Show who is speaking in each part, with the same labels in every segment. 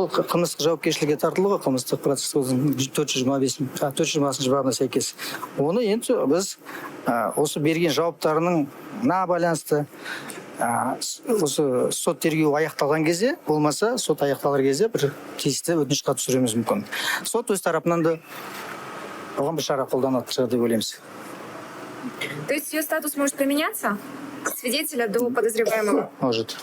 Speaker 1: Ол қылмыстық жауапкершілікке тартылды ғой, қылмыстық процесс 425, 420-бабына сәйкес. Оны енді біз осы берген жауаптарының на байланысты осы сот тергеуі аяқталған кезде, болмаса сот аяқталар кезде бір тиісті өтініш хат түсіруіміз мүмкін. Сот өз тарапынан да оған бір шара қолданатын шығар деп ойлаймыз.
Speaker 2: То есть ее статус может поменяться? С свидетеля до подозреваемого?
Speaker 1: Может.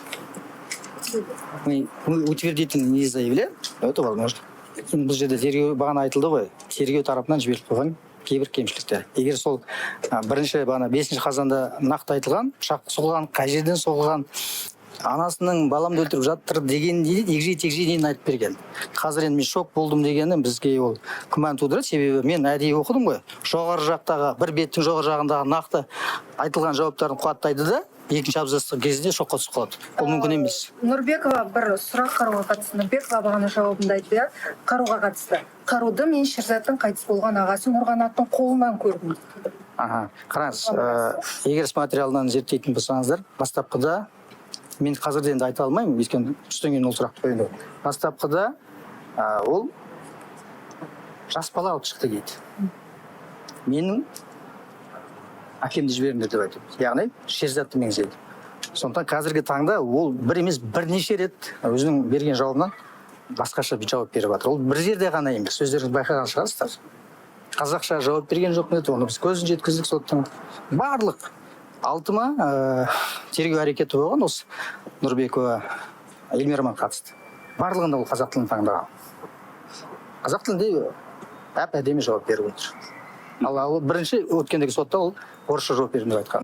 Speaker 1: Мы утвердительно не заявляем, но это возможно. Енді бұл жерде тергеу, бағана айтылды ғой, тергеу тарапынан жіберіп қойған кейбір кемшіліктер. Егер сол бірінші, бағана 5 қазанда нақты айтылған, пышақ соғылған, қай жерден соғылған, анасының «баламды өлтіріп жатыр» деген егжей тегжей дейін айтып берген. Қазір енді «мен шок болдым» дегені бізге ол күмән тудырады, себебі мен әдейі оқыдым ғой, жоғары жақтағы бір беттің жоғары жағындағы нақты айтылған жауаптарын қуаттайды да, екінші абзацтың кезінде шокқа түсіп қалады. Ол мүмкін емес.
Speaker 3: Нұрбекова, бір сұрақ қаруға қатысты. Нұрбекова бағана жауабында айтты, иә, қаруға қатысты. «Қаруды мен Шерзаттың қайтыс болған ағасы Нұрғанаттың қолынан көрдім» дейді.
Speaker 1: Аха, қараңыз, егер іс материалынан зерттейтін болсаңыздар, бастапқыда, мен қазір де енді айта алмаймын, өйткені түстен кейін ол сұрақты қояйын деп. Бастапқыда ол жас бала алып шықты дейді, «менің әкемді жіберіңдер» деп айтады, яғни Шерзатты меңзейді. Сондықтан қазіргі таңда ол бір емес, бірнеше рет өзінің берген жауабынан басқаша жауап беріп жатыр. Ол бір жерде ғана емес, өздеріңіз байқаған шығарсыздар. Қазақша жауап берген жоқ деді, оны біз көзін жеткіздік. Соттың барлық алты ма тергеу әрекеті болған осы Нұрбекова Эльмирамен қатысты, барлығында ол қазақ тілін таңдаған, қазақ тілінде әп әдемі жауап беріп отыр. Ал бірінші өткендегі сотта ол орысша жауап бердім деп айтқан.